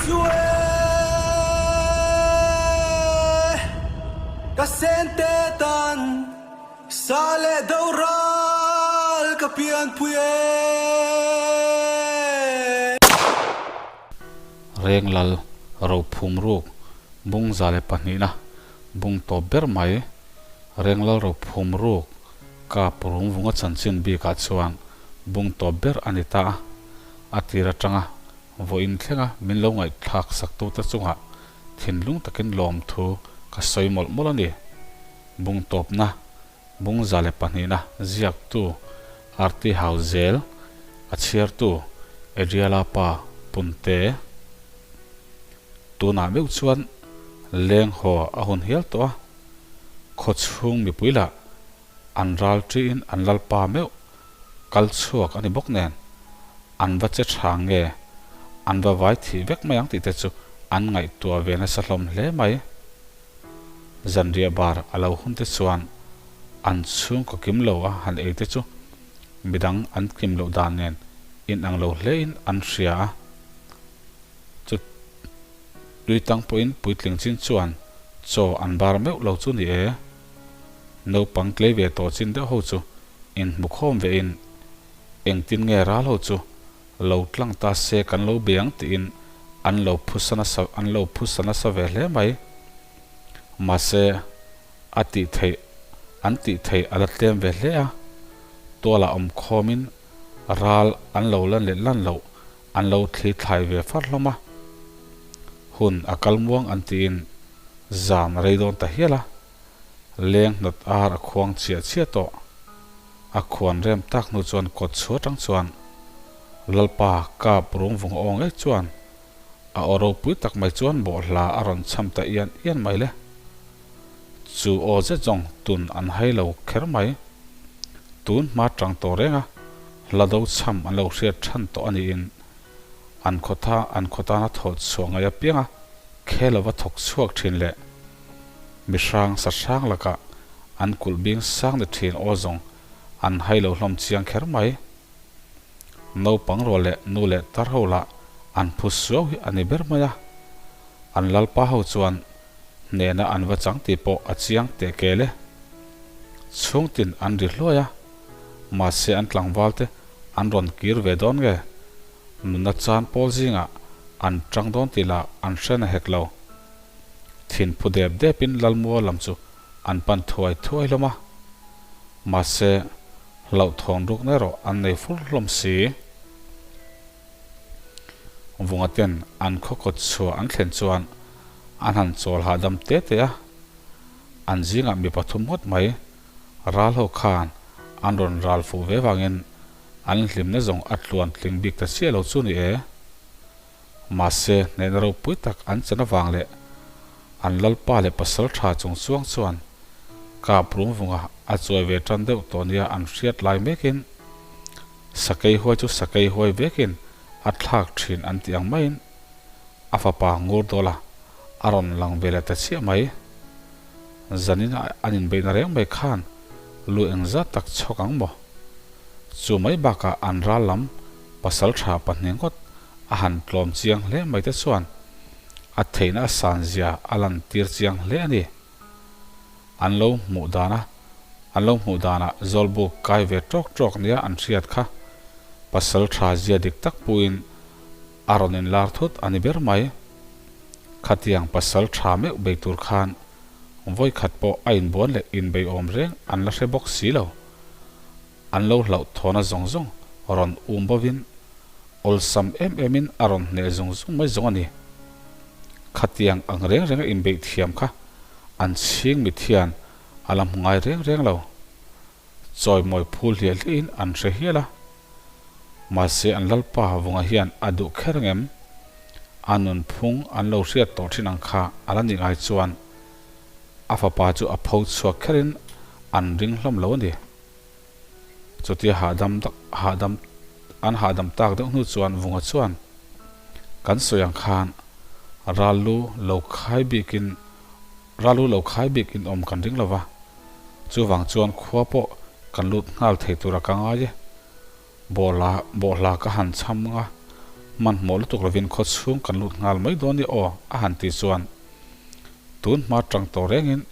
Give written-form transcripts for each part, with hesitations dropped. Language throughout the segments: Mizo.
chu e Ka sente tan sa leh do ral ka pianpui e. Renglal rophum ruk bung 102na bung tawp ber mai Renglal rophum ruk kap rungvunga chanchin bikah chuan bung tawp ber a ni ta a, a tir atanga vawiin thlenga min lo ngaihthlak saktute chungah thinlung takin lawmthu ka sawi mawlh mawlh a ni. Bung tawpna, bung 102na ziaktu Arti Hauzel, a chhiartu Adriala pa Punte. Tunah meuh chuan leng haw a hun hial tawh a, khawchhung mipui lah an ral ṭiin an lalpa meuh kal chhuak a ni bawk nen, an va che ṭha nge, an va vai thih vek mai ang tih te chu an ngaihtuah ve nasa hlawm hle mai. Zanriah bar a lo hun te chuan an chhungkaw kim lo a han ei te chu midang an kim loh dan nen inang lo hlein an hria a. Chu tuitang pawhin puitling chin chuan chaw an bar meuh lo chu ni e. Naupang tlei ve tawh chin deuh ho chu inhmu khawm ve in engtin nge ral ho chu lo tlang ta se kan lo be ang tiin an lo phusa nasa an lo phusa nasa ve hle mai. Mahse a tih theih an tih theih a la tlem ve hle a, tualah awm khawmin ral an lo lan leh lan loh an lo thli thlai ve far hlawm a. Hun a kal muang an tiin zan a rei dawn ta hial a, leng hnawt ar a khuang chiah chiah tawh. A khuan rem tak hnu chuan kawt chhuah atang chuan Lalpa kap rung vung aw ngei chuan a aw ropui tak mai chuan bawhhla a rawn cham ta ian ian mai le. Chu aw zet zawng tun an hai lo kher mai. Tun hma tang tawh reng a, hla do cham an lo hriat than tawh a niin an khawtha an khaw tana thawh chhuah ngaih apiang a khel lova thawk chhuak thin leh mihrang sa hrang lakah an kulh bing sang ni thin aw zawng an hai lo hlawm chiang kher mai. Naupang rual leh nu leh tar ho lah an phu suau hi a ni ber mai a, an lalpa ho chuan hnehna an va chang tih pawh a chiang teh kel e. Chhungtin an ri hluai a, mahse an tlangval te an rawn kir ve dawn nge? Nuna chan pawl zingah an tang dawn tih lah an hre na hek lo. Thin phu dep depin Lalmua lam chu an pan thuai thuai hlawm a, mahse hlauhthawn rukna erawh an nei fur hlawm si. Vunga ten an khaw kawt chhuah an thlen chuan an han chawl hahdam te te a, an zingah mi pathum ngawt mai ral ho khan an rawn ral fuh ve vangin an hlimna zawng a tluan tling bik ta chiah lo chu ni e. Mahse hnehna ropui tak an chen avang leh an lalpa leh pasal tha chung chuang chuan kap rungvunga a chuai ve tan deuh tawh nia an hriat lai mekin Sakei huai chu sakei huai vekin a thlak thin an tih ang maiin a fapa ngur dawla a rawn lang ve leh ta chiah mai. Zanin a an inbeihna reng mai khan lu engzat tak chhawk ang maw? Chu mai bakah an ral lam pasal tha pahnih ngawt a han tlawm chiang hle mai te chuan a theihna a san zia a lan tir chiang hle a ni. An lo hmuh dana an lo hmuh danah Zawlbuk kai ve tawk tawk nia an hriat kha pasal tha zia dik tak puiin a rawn inlar thut a ni ber mai. Khatiang pasal tha meuh bei tur khan vawikhat pawh a inbuan leh inbeiawm reng an la hre bawk si lo. An lo hlauhthawna zawng zawng rawn um bovin awlsam em emin a rawn hneh zung zung mai zawng a ni. Khatiang ang reng renga inbeih thiam kha an chhing mit hian a la hmu ngai reng reng lo. Chawimawi phul hliah hliahin an hre hial a. Mahse an Lalpa Vunga hian a duh kher ngem? A nunphung an lo hriat tawh thin ang kha a la nih ngai chuan a fapa chu a pho chhuak kherin an ring hlawm lo a ni. Chutia hahdam hahdam an hahdam tak deuh hnu chuan Vunga chuan kan sawi ang khan ral lu lo khai bikin ral lu lo khai bikin awm kan ring lo va, chuvang chuan khua pawh kan lut nghal thei tura ka ngai e. Bawhla bawhhla ka han chham ang a, Hmanhmawh lutuk lovin khaw chhung kan lut nghal mai dawn ni aw a han ti chuan tun hma tang tawh rengin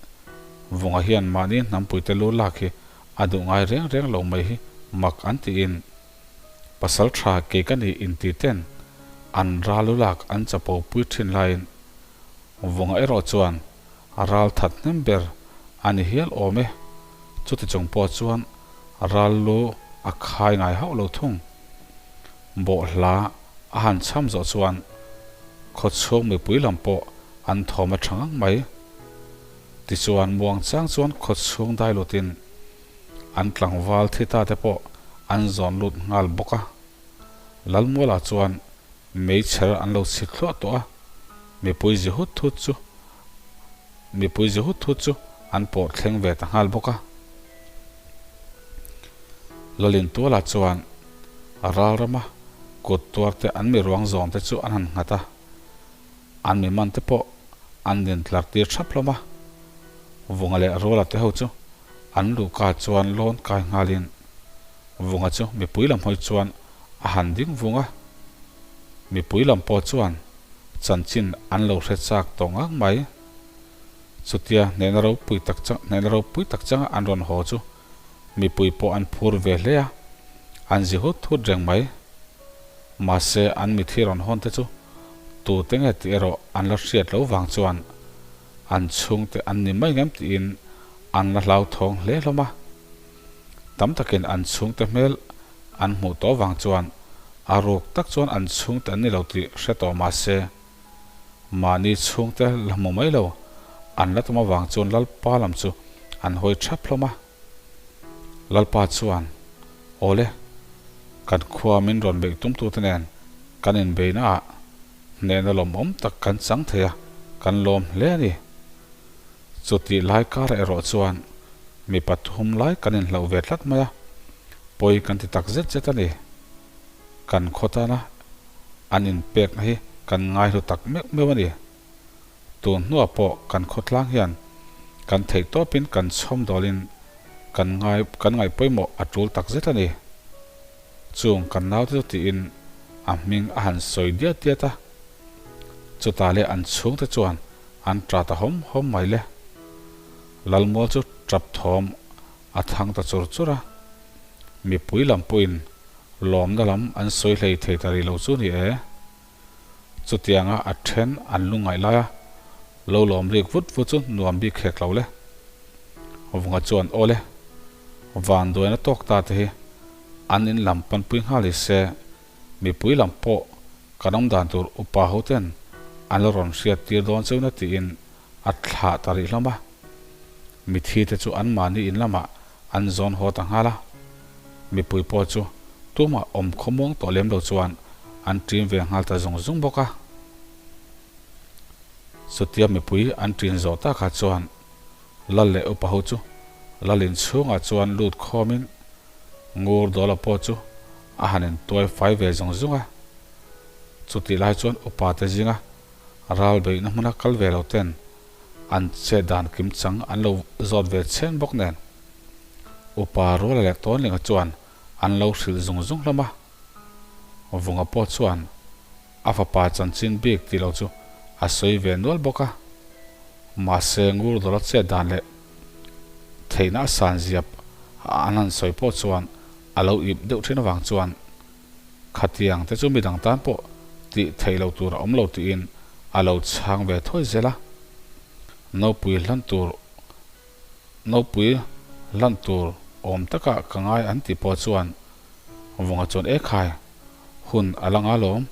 Vunga hian mahni hnampuite lu lak hi a duh ngai reng reng lo mai hi mak an tiin pasal tha kei ka ni inti ten an ral lu lak an chapo pui thin laiin Vunga erawh chuan ral that hnem ber a ni hial awm e. Chuti chung pawh chuan ral lu a khai ngai hauh lo thung. Bawhhla a han cham zawh chuan khawchhung mipui lam pawh an thawm a tha ngang mai. Tichuan muangchang chuan khawchhung dai lutin an tlangval thi ta te pawh an zawn lut nghal bawk a. Lalmuala chuan meichher an lo chhit thluah tawh a, mipui zi hut hut chu mipui zi hut hut chu an pawh thleng ve ta nghal bawk a. Lalintuala chuan ralrama kut tuar te an mi ruang zawn te chu an han nghat a, an mi man te pawh an din tlar tir thap hlawm a. Vunga leh Ruala te ho chu an luhka chuan lawn kai nghalin Vunga chu mipui lam hawi chuan a han ding vung a, mipui lam pawh chuan chanchin an lo hre chak tawh ngang mai. Chutia hnehna ropui tak chang hnehna ropui tak changa an rawn haw chu mipui pawh an phur ve hle a, an zi hut hut reng mai. Mahse an mithi rawn hawn te chu tute nge tih erawh an la hriat lo vang chuan an chhungte an ni mai ngem tiin an la hlauthawng hle hlawm a. Tam takin an chhungte hmel an hmuh tawh vang chuan a ruk tak chuan an chhungte an ni lo tih hre tawh mah se, mahni chhungte la hmu mai lo an la tum avang chuan Lalpa lam chu an hawi thap hlawm a. Lalpa chuan, Awle, kan khua min rawn beih tumtute nen kan inbeihnaah hnehna lawmawm tak kan chang thei a, kan lawm hle a ni. Chutih lai karah erawh chuan mi pathum lai kan inhlauh ve tlat mai a, pawi kan ti tak zet zet a ni. Kan khaw tana an inpekna hi kan ngaihlu tak meuh meuh a ni. Tun hnuah pawh kan khawtlang hian kan theih tawpin kan chhawm dawlin kan ngai kan ngaih pawimawh a tul tak zet a ni. Chung kan naute chu tiin a hming a han sawi diat diat a, chutah leh an chhungte chuan An ṭa ta hawm hawm mai le. Lalmual chu ṭap thawm a thang ta chur chur a. Mipui lam pawhin lawmna lam an sawi hlei thei ta rih lo chu ni e. Chutianga a ṭhen an lungngaih lai a, lo lawm rik vut vut chu nuam bik hek lo le. Vunga chuan aw le, vanduaina tawk ta te hi an in lam panpui nghal hi se, mipui lam pawh Kan awm dan tur upa ho ten an la rawn hriat tir dawn cheu na tiin a thlah ta rih hlawm a. Mithi te chu an mahni in lamah an zawn haw ta nghal a. Mipui pawh chu tumah awm khawmuang tawh lem lo chuan an ṭim ve nghal ta zung zung bawk a. Chutia mipui an ṭin zawh takah chuan Lal leh upa ho chu Lal inchhungah chuan lut khawmin Ngur Dawla pawh chu a han intuai fai ve zung zung a. Chutih lai chuan upa te zinga ral beihna hmuna kal ve lo ten an chet dan kim chang an lo zawt ve chhen bawk nen upa Ruala leh Tawnlinga chuan an lo hrilh zung zung hlawm a. Vunga pawh chuan a fapa chanchin bik tih lo chu a sawi ve nual bawk a. Mahse Ngur Dawla chet dan leh theihna a san ziap an han sawi pawh chuan a lo ip deuh thin avang chuan khatiang te chu midang tan pawh tih theih lo tur a awm lo tiin a lo chhang ve thuai zel a. Nopui hlan tur Nopui hlan tur awm takah ka ngai an tih pawh chuan Vunga chuan e khai hun a la nga lawm,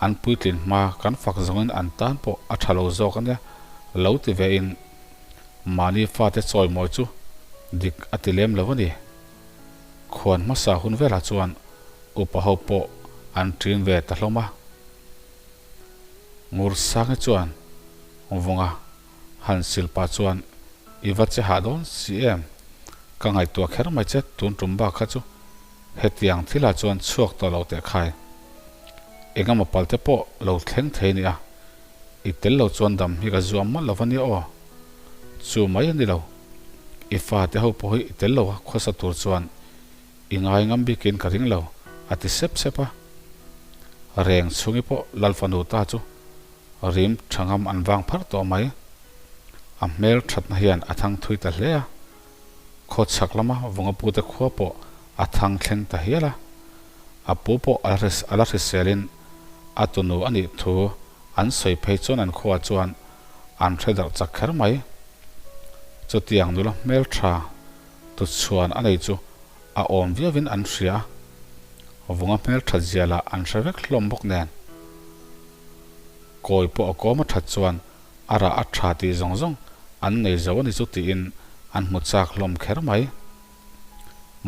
an puitlin hma kan fak zawngin an tan pawh a tha lo zawk ania lo ti ve in mahni fate chawimawi chu dik a ti lem lo a ni. Khuan hmasa hun velah chuan upa ho pawh an ṭin ve ta hlawm a. Ngursangi chuan Vunga han sil pah chuan i va che hah dawn si em? Ka ngaihtuah kher mai che tun tum bak kha chu hetiang thilah chuan chhuak tawh lo teh khai. Engemaw palte pawh lo thleng thei nia. I tel lo chuan dam hi ka zuam mawlh lo va nia aw. Chu mai a ni lo. I fate ho pawh hi i tel lo a khawsa tur chuan i ngai ngam bikin ka ring lo, a ti sep sep a. Reng chhungi pawh Lal fanu ta chu rim tha ngam an vang pharh tawh mai. A hmel thatna hian a thang thui ta hle a, khaw chhak lama Vunga pute khua pawh a thang thleng ta hial a. A pu pawh a la hriselin a tunu a nih thu an sawi phei chuan an khuaah chuan an hre darh chak kher mai. Chutiang nula hmel tha tuchhuan a nei chu a awm viauin an hria a, Vunga hmel that zia lah an hre vek hlawm bawk nen. Kawi pawh a kawm a that chuan a rah a tha tih zawng zawng an nei zo a ni chu tiin an hmu chak hlawm kher mai.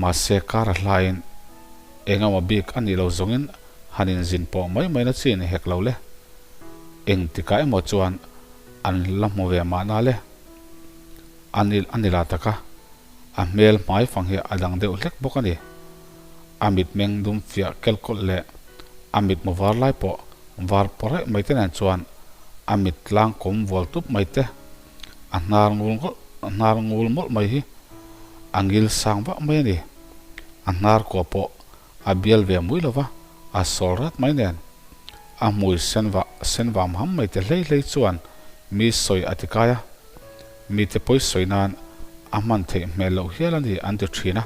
Mahse kar a hlaiin eng emaw bik a nih lo zawngin han inzin pawh mai mai na chi ni hek lo le. Engtikah emaw chuan an la hmu ve mahna le. A ni a ni la tak a, a hmel hmai fang hi a dang deuh hlek bawk a ni. A mitmeng dum fiah kelkawlh leh a mitmu var lai pawh var pawh raih mai te nen chuan a mit tlang kawm vual tup mai te, a hnar ngul ngawlh a hnar ngul mawlh mai hi a ngil sang vah mai a ni. A hnar kua pawh a bial ve mui lo va, a sawl rat mai nen. A hmui sen vah sen vam ham mai te hlei hlei chuan mi sawi a ti kai a, mite pawi sawi nan a hman theih hmel loh hial a ni an ti thin a.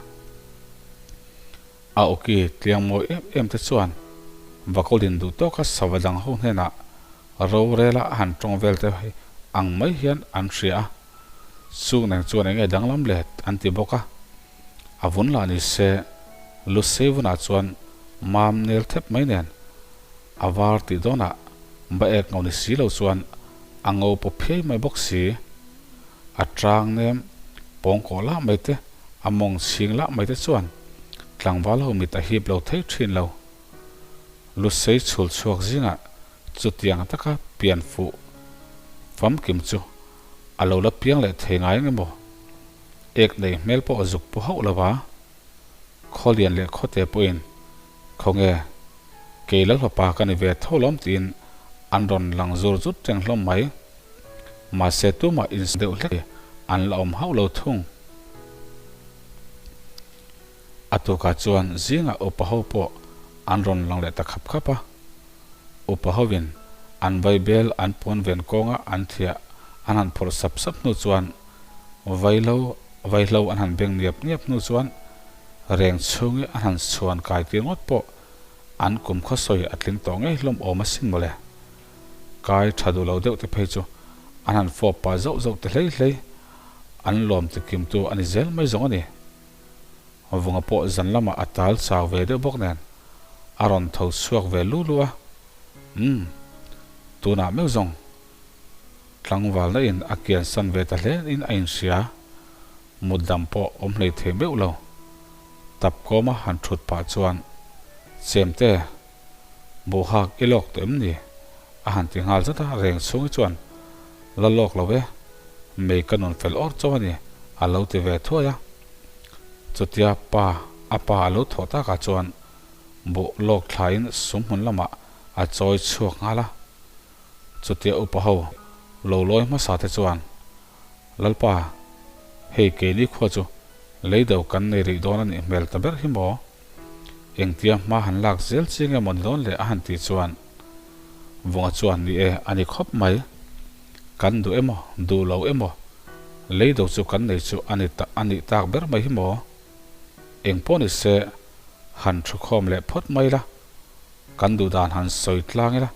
A awki tliang mawi em em te chuan Vakawlin duh tawka sava dang ho hnenah rorela a han tawng vel te ang mai hian an hria a, chung neng chuan enge danglam le an ti bawk a. A vun lah ni se, lu sei vunah chuan mam nel thep mai nen a var tih dawnah ba ek ngo ni si lo chuan a ngo paw phiai mai bawk si. A tang nem pawng kawh lah mai te, a mawng chhing lah mai te chuan tlangval ho mit a hip lo thei thin lo. Lu sei chhul chhuak zingah chutiang taka pian fuh famkim chu a lo la piang leh thei ngai ang emaw? Ek nei hmel pawh a zuk pu hauh lo va, Khawlian leh Khawte pawhin Khawnge, kei Lalfapa ka ni ve tho lawm tiin an rawn lang zur zut reng hlawm mai. Mahse tumah insawi deuh hlek an la awm hauh lo thung. A tukah chuan zingah upa ho pawh an rawn lang leh ta khap khap a. Upa hovin an vaibel an puan ven kawnga an thiah an han phawrh sap sap hnu chuan vaihlo vaihlo an han beng niap niap hnu chuan reng chhungi an han chhuan kai tir ngawt pawh an kum khaw sawi a tling tawh ngei hlawm awm asin mawle. Kai tha duh lo deuh te phei chu an han fawp pah zauh zauh te hlei hlei an lawm ti kimtu a ni zel mai zawng a ni. Vunga pawh zan lamah a tal chau ve deuh bawk nen a rawn tho chhuak ve lu lu a, Umm, tunah meuh zawng tlangvalna in a kian san ve ta hle in a inhria, mut dam pawh awm hlei thei meuh lo. Tap kawma han thut pah chuan, Chemte, Buhhak i lawk tawh em ni? A han ti nghal zat a, reng chhungi chuan, La lawk lo e, mei ka nun fel awr chauh a ni, a lo ti ve thuai a. Chutia pa a pa a lo thawh takah chuan buh lawk thlaiin sum hmun lamah a chawi chhuak nghal a. Chutia upa ho lo lawi hmasa te chuan, Lalpa, hei keini khua chu leido kan nei rih dawn a nih hmel ta ber hi maw? Engtia hma han lak zel chi nge maw ni dawn le a han tih chuan Vunga chuan ni e a ni khawp mai. Kan duh emaw duh lo emaw leido chu kan nei chu a ni a nih tak ber mai hi maw? Eng pawh ni se han thu khawm leh phawt mai la, kan duh dan han sawi tlang ila,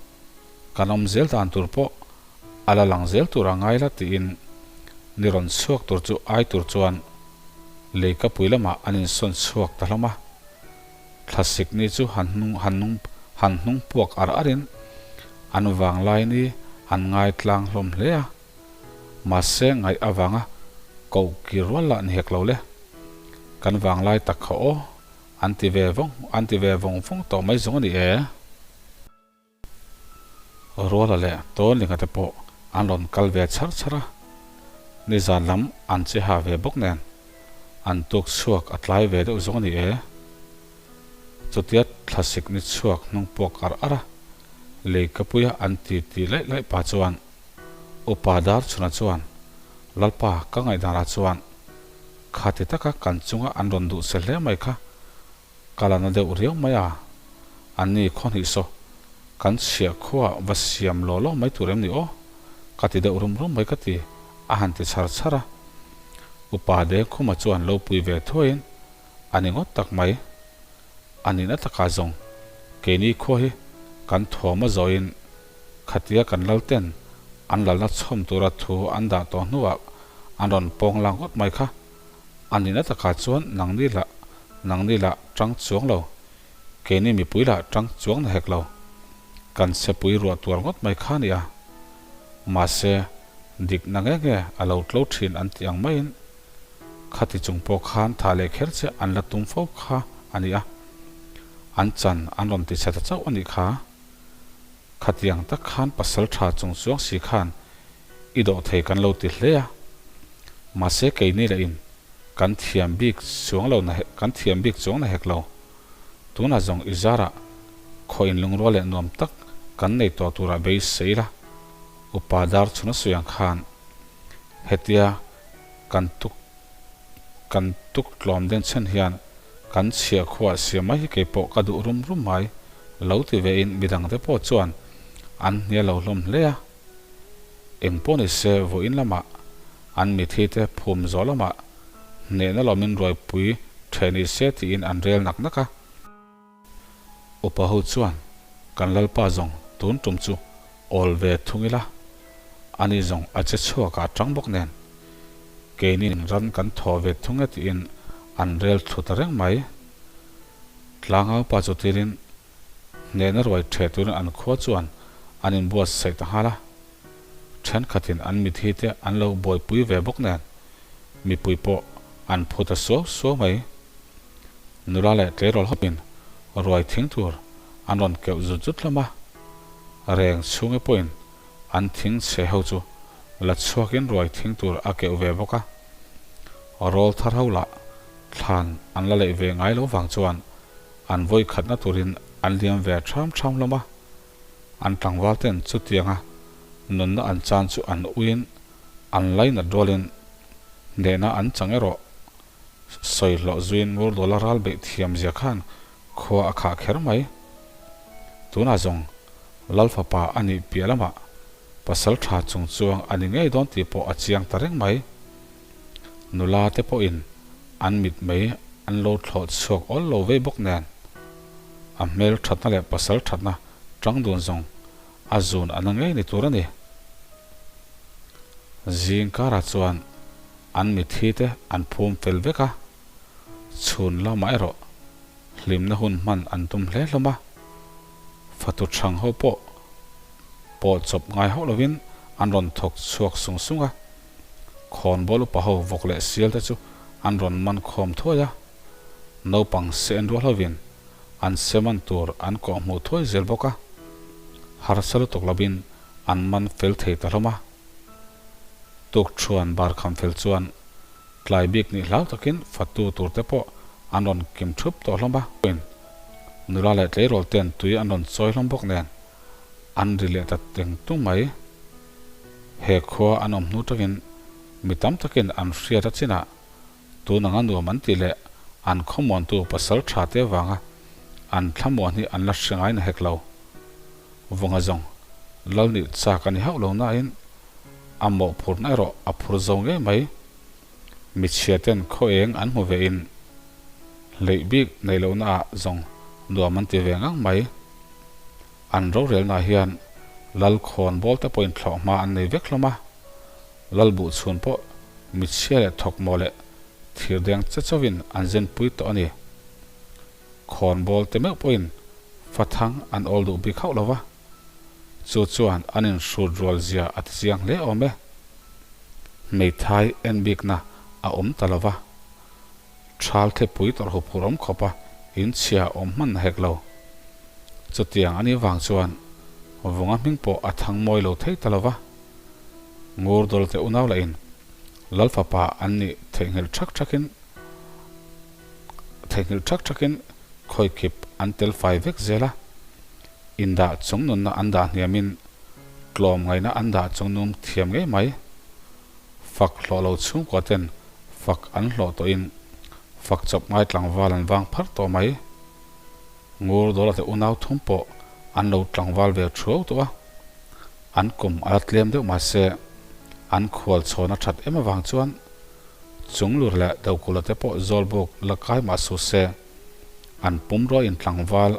kan awm zel dan tur pawh a la lang zel tur a ngai la tiin ni rawn chhuak tur chu ai tur chuan leikapui lamah an insawn chhuak ta hlawm a. Thlasik ni chu han hnung han hnung han hnung puak ar arin an vanglai ni an ngai tlang hlawm hle a. Mahse ngaih avanga koh kir rual lah ni hek lo le. Kan vanglai tak kha aw an ti ve vawng an ti ve vawng vawng tawh mai zawng a ni e. Ruala leh Tawnlinga te pawh an rawn kal ve chhar chhar a, nizan lam an che ha ve bawk nen an tuk chhuak a tlai ve deuh zawng a ni e. Chutia thlasik ni chhuak hnung puak ar ar a, leikapuia an ti ti laih laih pa chuan Upa Darchhuna chuan Lalpa ka ngaihdanah chuan khati taka kan chunga an rawn duh che hle mai kha Ka la na deuh riau mai a, an ni khaw hnih saw. Kan chhiah khuaah va siam law law mai tur em ni aw? Ka ti deuh rum rum mai ka ti, a han ti chhar chhar a. Upa Dengkhuma chuan lo pui ve thuaiin, A ni ngawt tak mai. A nihna takah zawng keini khua hi kan thuam a zawhin khatia kan lalten an lalna chhawm tura thu an dah tawh hnuah an rawn pawng lang ngawt mai kha. A nihna takah chuan nangni lah nangni lah tang chuang lo, keini mipui lah tang chuang na hek lo. Kan chhepui ruah tuar ngawt mai kha a ni a. Mahse, dikna nge nge a lo tlo thin an tih ang maiin Khati chung pawh khan tha leh kher che an la tum fo kha a ni a, an chan an rawn ti chhe ta chauh a nih kha. Khatiang tak khan pasal tha chung chuang si khan i dawh thei kan lo ti hle a, mahse keini leh in kan thiam bik chuang lo na kan thiam bik chuang na hek lo. Tunah zawng i zarah khaw inlungrual leh nuam tak kan nei tawh turah beisei la, upa dar chhun a sawi ang khan hetia kan tuk kan tuk tlawm den chhen hian kan chhia khuah siam mai hi kei pawh ka duh rum rum mai lo ti ve in midang te pawh chuan an hnial lo hlawm hle a. Eng pawh ni se vawiin lamah an mithi te phum zawh lamah hnehna lawmin ruaipui ṭheh ni se tiin an rel nak nak a. Upa ho chuan, Kan Lalpa zawng tun tum chu awl ve thung ila, ani zawng a che chhuak ah tang bawk nen, keinin ran kan thaw ve thung e tiin an rel thlu ta reng mai. Tlangau pa chu tirin hnehna ruai ṭheh turin an khua chuan an inbuatsaih ta nghal a. Thenkhatin an mithi te an lo buaipui ve bawk nen, mipui pawh an phu ta suau suau mai. Nula leh tleirawl hawpin ruai thing tur an rawn keuh zut zut hlawm a, reng chhunge pawhin an thing chhe ho chu la chhuakin ruai thing tur a keuh ve bawk a. Rawl thar ho lah thlan an la leih ve ngai lo vang chuan an vawi khatna turin an liam ve ṭham ṭham hlawm a. An tlangval ten chutianga nunna an chan chu an uiin an lainat rualin hnehna an chang erawh Sawi hlawh zuiin Ngurdawla ral beih thiam zia khan khua a khah kher mai. Tunah zawng Lal fapa a nih piah lamah pasal tha chung chuang a ni ngei dawn tih pawh a chiang ta reng mai. Nula te pawhin an mit mei an lo thlawh chhuak awl lo vei bawk nen a hmel thatna leh pasal thatna tang dun zawng a zun a na ngei ni tur a ni. Zing karah chuan An mithi te an phum fel vek a, chhun lamah erawh hlimna hun hman an tum hle hlawm a. Fatu chhang ho pawh pawh chawp ngai hauh lovin an rawn thawk chhuak sung sung a, khawnbawl upa ho vawk leh sial te chu an rawn man khawm thuai a, naupang se en rual hovin an se man tur an kawh hmuh thuai zel bawk a, harsa lutuk lovin an man fel thei ta hlawm a. Tukṭhuan bar kham fel chuan tlai bik nih hlau takin fatu tur te pawh an rawn kim ṭhup tawh hlawm a. Nula leh tleirawl ten tui an rawn chawi hlawm bawk nen an ri leh ta teng tung mai. He khua an awm hnu tangin mi tam takin an hriat a chinah tun anga nuam an tih leh an khawmuantu pasal tha te vanga an thlamuan hi an la hre ngai na hek lo. Vunga zawng lal nih chak a ni hauh lo nain a mawhphurna erawh a phur zo ngei mai. Michhia ten khaw eng an hmu ve in hleih bik neih lohna ah zawng nuam an ti ve ngang mai. An rorelna hian lal khawn bawl te pawhin thlawh hma an nei vek hlawm a, lal buh chhun pawh michhia leh thawkmaw leh thirdeng che chauhin an zenpui tawh a ni. Khawnbawl te meuh pawhin fathang an awl duh bik hauh lo va, chu chuan an inhrut rual zia a ti chiang hle awm e. Hmeithai en bikna a awm ta lo va, thal thepui tawrh huphurh awm khawpa inchhia awm hman na hek lo. Chutiang a nih vang chuan Vunga hming pawh a thang mawi lo thei ta lo va, Ngurdawlte te unau lahin Lalfapa an nih theihnghilh thak thakin Theihnghilh thak thakin khawikip an tel fai vek zel a, indah chung nunna an dah hniamin tlawm ngaihna an dah chung nung thiam ngei mai. Fak hlawh lo chhungkua ten fak an hlawh tawhin fak chawp ngai tlangval an vang pharh tawh mai. Ngur Dawla te unau thum pawh An lo tlangval ve thuau tawh a, an kum a la tlem deuh mahse an khual chhawn a that em avang chuan Chunglur leh Dokula te pawh Zawlbuk la kai mah su se, an pumrua in tlangval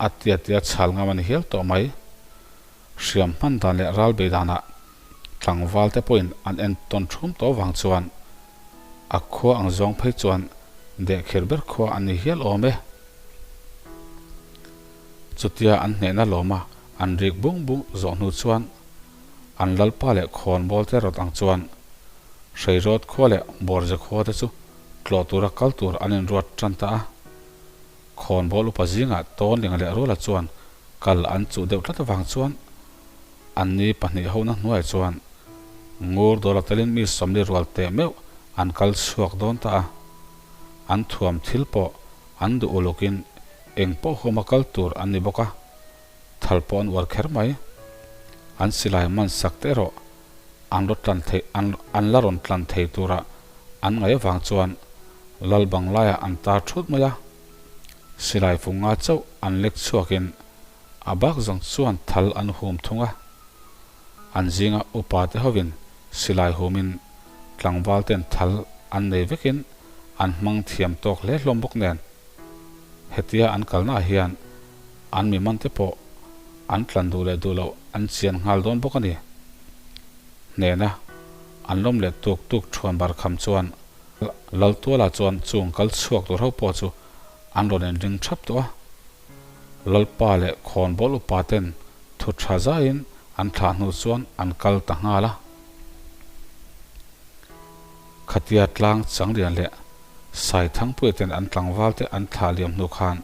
a tia tia chhal ngam a ni hial tawh mai. Hriam hman dan leh ral bei danah tlangval te pawhin an entawn thum tawh vang chuan a khua ang zawng phei chuan dehkhir ber khua an ni hial awm e. Chutia an hnehna lawma an rik bung bung zawh hnu chuan an lalpa leh khawnbawl te rawt ang chuan Hreirawt khua leh Bawrze khua te chu tlawh tura kal tur an inruat tan ta a. Khawnbawl upa zingah Tawnlinga leh Ruala chuan kal an chuh deuh tlat avang chuan Anni pahnih hona hnuaiah chuan ngur dawla telin mi sawmli rual teh meuh an kal chhuak dawn ta a. An thuam thil pawh an duh ulukin eng pawh huama kal tur an ni bawk a, thal pawh an uar kher mai. An silai man sak te erawh an raw tlan thei an la rawn tlan thei tura an ngaih avang chuan lal bang laiah an tar thut mai a. Silai funga chauh an lek chhuakin A bak zawng chuan thal an hum thung a, an zinga upa te hovin silai humin tlangval ten thal an nei vekin an hmang thiam tawk hle hlawm bawk nen. Hetia an kalnaah hian an mi man te pawh an tlan duh leh duh loh an chian nghal dawn bawk a ni. Hnena an lawm leh tuk tuk thuan bar kham chuan Laltuala chuan chung kal chhuak tur ho pawh chu an rawn inring thap tawh a. Lalpa leh khawnbawl upa ten thu tha zaiin an thlah hnu chuan an kal ta nghal a. Khatia tlang Changlian leh Saithangpuia ten an tlangval te an thlah liam hnu khan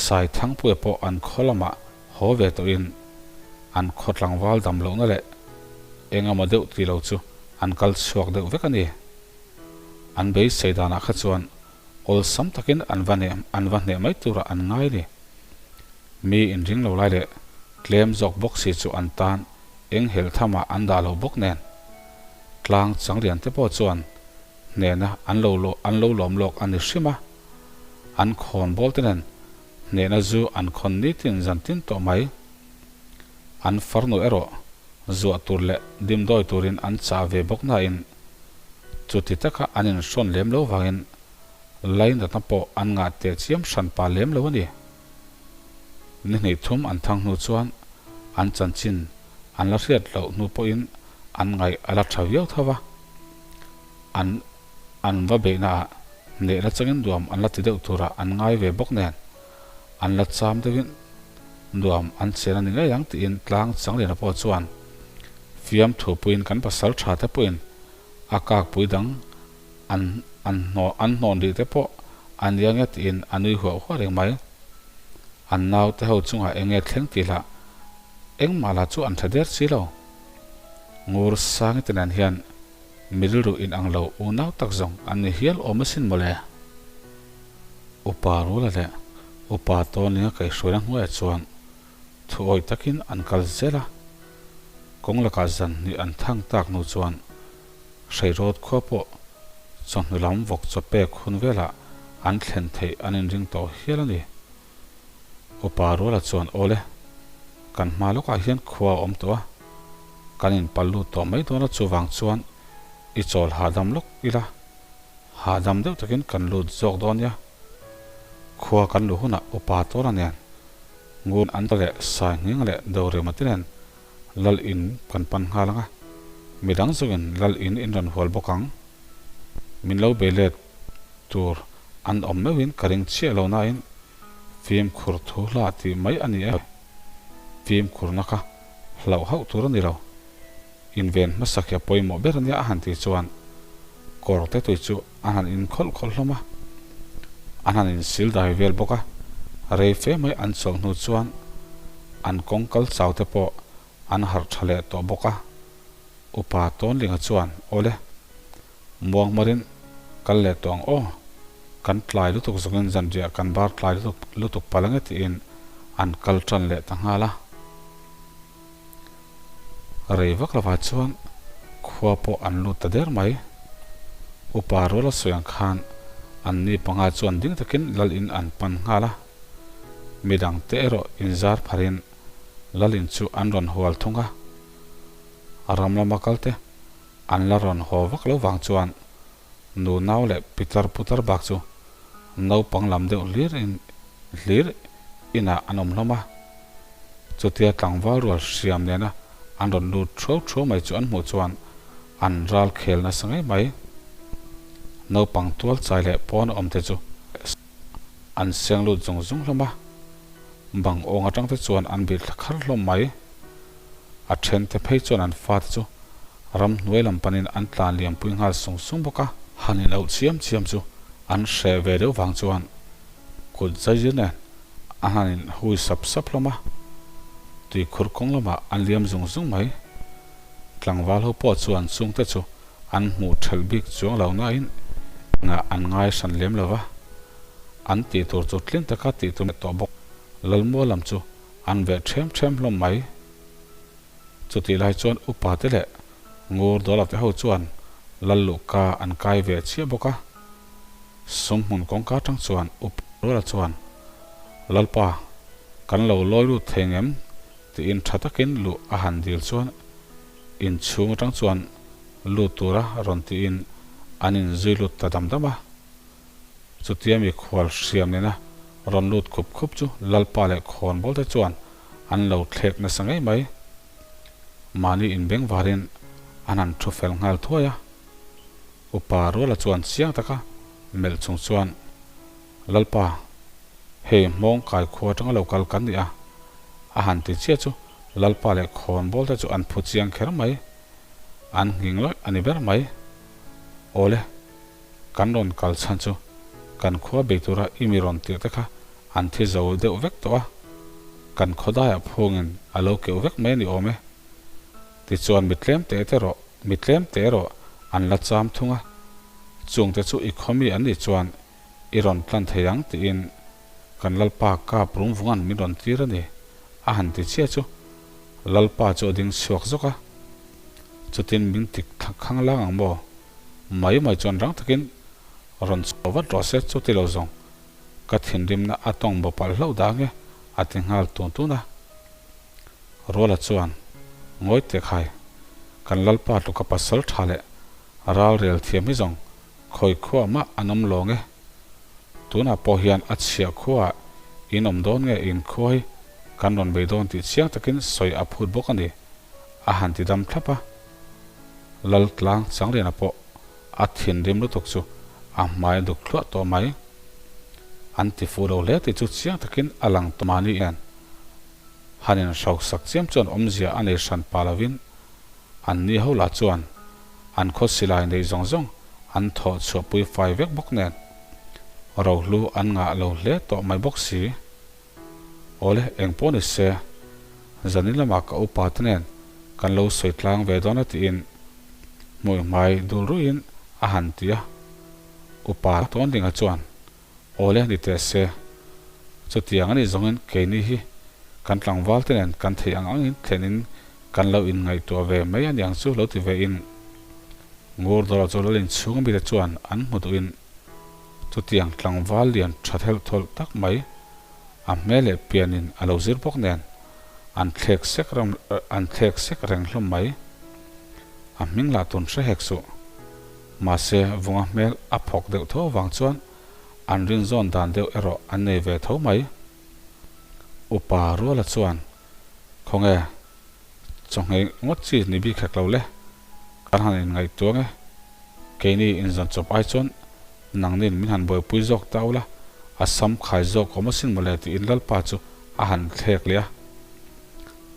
Saithangpuia pawh an khaw lamah haw ve tawhin an khaw tlangval dam lohna leh eng emaw deuh ti lo chu an kal chhuak deuh vek a ni. An beisei danah kha chuan Awlsam takin an va hneh an va hneh mai turah an ngai ni. Mi inring lo lai leh tlem zawk bawk si chu an tan eng helh thamah an dah lo bawk nen. Tlang changlian te pawh chuan hnehna an lo an lo lawm lawk a ni hrim a. An khawn bawl te nen hnehna zu an khawn nitin zan tin tawh mai. An farnu erawh zuah tur leh dimdawi turin an chah ve bawk nain Chuti taka an inhrawn lem lo vangin lainatna pawh an ngah teh chiam hran pa lem lo a ni. Ni hnih thum an thang hnu chuan an chanchin an la hriat loh hnu pawhin an ngaih a la tha viau tho va. An an va beihnaah hnehna changin nuam an la ti deuh turah an ngai ve bawk nen an la cham deuhin nuam an chen a ni ngei ang tiin tlang Changliana pawh chuan fiamthu puiin kan pasal tha te pawhin a kakpui dang an an hnawh an hnawn rih te pawh a nia nge tiin a nui huah huah reng mai. An naute ho chungah eng nge thleng tih lah engmah lah chu an tha der si lo. Ngur Sangi te nen hian mi rilru inang lo unau tak zawng an ni hial awm asin mawle. Upa Rula leh Upa Tawninga kaihhruaina hnuaiah chuan thu awih takin an kal zel a. Kawng lakah zan hnih an thang tak hnu chuan Hreirawt khua pawh chawhnu lam vawk chaw pek hun velah an thlen theih an inring tawh hial a ni. Upa Ruala chuan Awle, kan hma lawkah hian khua a awm tawh a, kan inpal lut tawh mai dawn a chuvang chuan i chawl hahdam lawk ila. Hahdam deuh takin kan lut zawk dawn nia. Khua kan luh hunah upa tawna nen ngun an leh sai nghing leh dorema te nen lal in kan pan nghal ang a, midang zawngin lal in in rawn hual bawk ang. Min lo bei let tur an awm meuhin ka ring chiah lo nain fimkhur thu hla tih mai a ni e. Fimkhurna kha hlauh hauh tur a ni lo. Inven hmasak hi a pawimawh ber ania a han tih chuan kawr te tui chu an han in khawlh khawlh hlawm a, an han in sil dai vel bawk a, rei fe mai an chawlh hnu chuan an kawng kal chau te pawh an harh tha leh tawh bawk a, Upa Tawnlinga chuan Awle, muangmarin kal leh tawh ang aw, kan tlai lutuk zawngin zanriah kan bar tlai lutuk lutuk palh ange tiin an kal tan leh ta nghal a. Rei vak lovah chuan khua pawh an lut ta der mai. Upa ruala sawi ang khan an ni panga chuan ding takin lal in an pan nghal a. Midangte erawh inzar pharin Lalin chu an rawn hual thung a. A ram lama kalte an la rawn haw vak lo vang chuan nu nau leh pitar putar bak chu naupang lam deuh hlir in hlir inah an awm hlawm a. Chutia tlangval rual hriam nena an rawn lut thuau thuau mai chu an hmuh chuan an ral khel nasa ngei mai. Naupang tual chai leh pawn a awm te chu an seng lut zung zung hlawm a, bang awng atang te chuan an bih thla khar hlawm mai. A then te phei chuan an fate chu ramhnuai lam panin an tlan liam pui nghal sung sung bawk a. Han inauh chiam chiam chu an hreh ve deuh vang chuan kut zaizir nen an han in hui sap sap hlawm a, tuikhur kawng lamah an liam zung zung mai. Tlangval ho pawh chuan chungte chu an hmuh thelh bik chuang lo nain engah an ngai hran lem lo va, an tih tur chu tlin taka tih tur tawh bawk. Lalmual lam chu an veh ṭhem ṭhem hlawm mai. Chutih lai chuan upa te leh ngur dawla te ho chuan lal luhka an kai ve chiah bawk a. Sumhmun kawngka atang chuan upa Ruala chuan, Lalpa, kan lo lawi lut thei ngem? tiin tha takin luh a han dil chuan inchhung atang chuan lut tura rawn tiin an inzui lut ta dam dam a. Chutia mikhual hriam nena rawn lut khup khup chu Lalpa leh khawnbawl te chuan an lo thlek nasa ngei mai. Mahni inbeng varin an han thu fel nghal thuai a. Upa Ruala chuan chiang taka melh chung chuan, Lalpa, hei hmawng kai khua atanga lo kal kan ni a, a han ti chiah chu Lalpa leh khawnbawl te chu an phu chiang kher mai. An nghing lawih a ni ber mai. Awle. Kan rawn kal chhan chu kan khua bei tura i mi rawn tirh te kha an thi zo deuh vek tawh a, kan khawdaiah phungin a lo keuh vek mai a ni awm e. Tichuan mi tlem te te rawh, mi tlem te erawh an la cham thung a, chungte chu i khaw mi an nih chuan i rawn tlan thei ang tiin kan Lalpa kap rungvunga'n min rawn tir a ni, a han ti chiah chu Lalpa chu a ding chhuak zawk a, chutin min tik khang lang ang maw? Mai mai chuan rang takin rawn chhuah vat rawh se, chuti lo zawng ka thinrimna a tawng bo palh hlauh dah nge a ti nghal tun tun a. Ruala chuan, Ngawi teh khai, kan Lalpa tluka pasal tha leh ral rel thiam hi zawng khawi khuah mah an awm lo nge? Tunah pawh hian a chhiah khuaah in awm dawn nge in khua hi kan rawn bei dawn tih chiang takin sawi a phut bawk a ni, a han ti dam thlap a. Laltlang Changliana pawh a thinrim lutuk chu a hmai a duk thluah tawh mai. An ti fuh lo hle tih chu chiang takin a lang tawh mahni hian han inhrauksak chiam chuan awmzia a nei hran pah lovin an ni ho lah chuan an khaw silai neih zawng zawng an thawh chhuahpui fai vek bawk nen rohlu an ngah lo hle tawh mai bawk si. Awle, eng pawh ni se, zanin lamah ka upa te nen kan lo sawi tlang ve dawn a tiin hmui hmai dul ruihin a han ti a. Upa Tawnlinga chuan, Awle, ni teh se, chutiang a nih zawngin keini hi kan tlangval te nen kan theih ang angin thlenin kan lo inngaihtuah ve mai a niang chu lo ti vein Ngurdawla chu Lalin chhung mite chuan an hmu duhin Chutiang tlangval lian tha thelh thawlh tak mai, a hmel leh pianin a lo zir bawk nen, an thlek sek reng an thlek sek reng hlawm mai. A hming lah tun hre hek suh. Mahse, vunga hmel a phawk deuh tho avang chuan an rinzawn dan deuh erawh an nei ve tho mai. Upa Ruala chuan, Khawnge, chawhngei ngawt chi ni bik hek lo le, kan han inngaihtuang e. Keini inzawn chawp ai chuan nangnin min han buaipui zawk ta ula, a sam khai zawk awm asin mawle tiin Lalpa chu a han thlek leh a.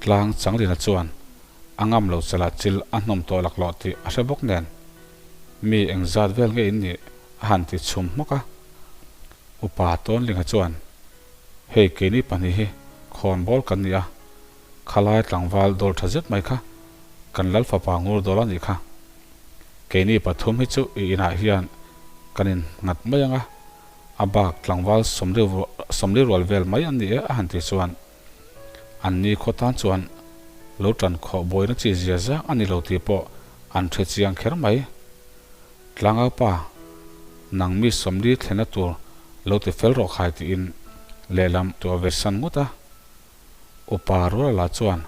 Tlang Changlina chuan a ngam lo chalah chil a hnawm tawh laklawh tih a hre bawk nen, Mi engzat vel nge in nih a han ti chhum hmawk a. Upa Tawnlinga chuan, Hei keini pahnih hi khawnbawl kan ni a, Khalai tlangval dawl tha zet mai kha kan Lal fapa ngur dawl a nih kha. Keini pathum hi chu i inah hian kan in nghat mai ang a, a bak tlangval sawmli rual vel mai an ni e a han ti chuan an ni khaw tan chuan lo tan khawh buaina chi zia zang a ni lo tih pawh an hre chiang kher mai. Tlangau pa, nang mi 40 thlenna tur lo ti fel rawh khai tiin. lehlam tuah ve san ngut a. Upa Ruala chuan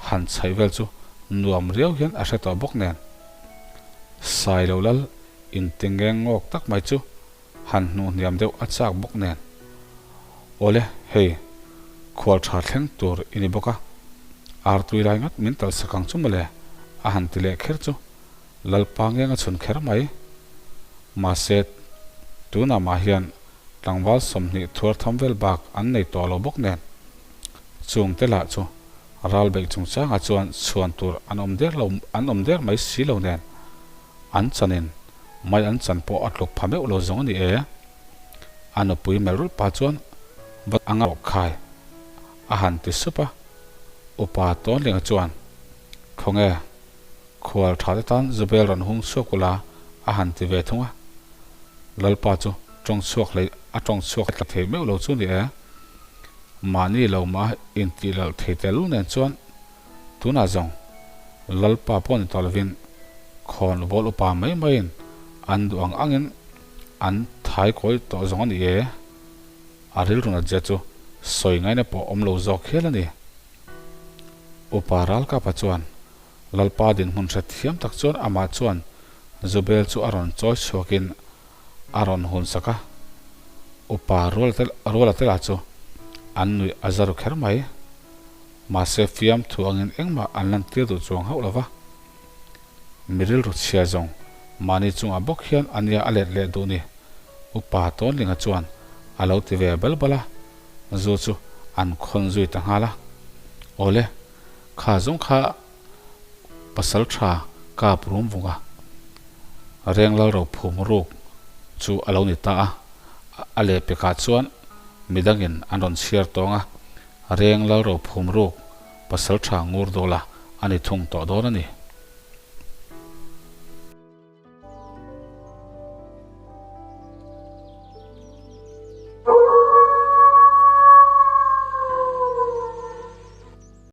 han chhaih vel chu nuam riau hian a hre tawh bawk nen. Sailo lal intingeng ngawk tak mai chu han hnuh hniam deuh a chak bawk nen. Awle, hei, khual tha thleng tur i ni bawk a, artui lai ngat min tal sak ang chu mawle, a han ti leh kher chu Lalpa ngeng a chhun kher mai. Mahse, tunah mah hian tlangval 20 thuar tham vel bak an nei tawh lo bawk nen. Chung te lah chu ral beih chungchangah chuan chhuan tur an awm der lo an awm der mai si lo nen. An chanin mai an chan pawh a tluk pha meuh lo zawng a ni e. A nupui melh rulh pa chuan va anga rawh khai a han ti sup a. Upa Tawnlinga chuan, Khawnge, Khual tha te tan Zubel rawn hung chhuak ula a han ti ve thung a. Lalpa chu tawng chhuak hlei a tawng chhuak tla thei meuh lo chu ni e. Mahni lo mah intih lalh thei tel nen chuan tunah zawng Lalpa pawh ni tawh lovin khawn vawl upa mai maiin an duh ang angin an thai kawi tawh zawng a ni e. A rilru nat zia chu sawi ngaina pawh awm lo zawk hial a ni. Upa Ralkapa chuan Lalpa dinhmun hre thiam tak chuan amah chuan Zubel chu a rawn chawi chhuakin a rawn hun sak a. Upa Rualatela chu an nuih a za ru kher mai. Mahse fiamthu angin engmah an lantir duh chuang hauh lo va. Mi rilru chhia zawng mahni chungah bawk hian a nia a let leh duh ni, Upa Tawnlinga chuan a lo ti ve bal bal a, zu chu an khawn zui ta nghal a. Awle, Kha zawng kha pasal tha kap rum vung a, reng lal ro phum ruk chu a lo ni ta a, a leh pekah chuan midangin an rawn chhiar tawng a, reng lal ro phum ruk pasal tha ngur dawla a ni thung tawh dawn a ni.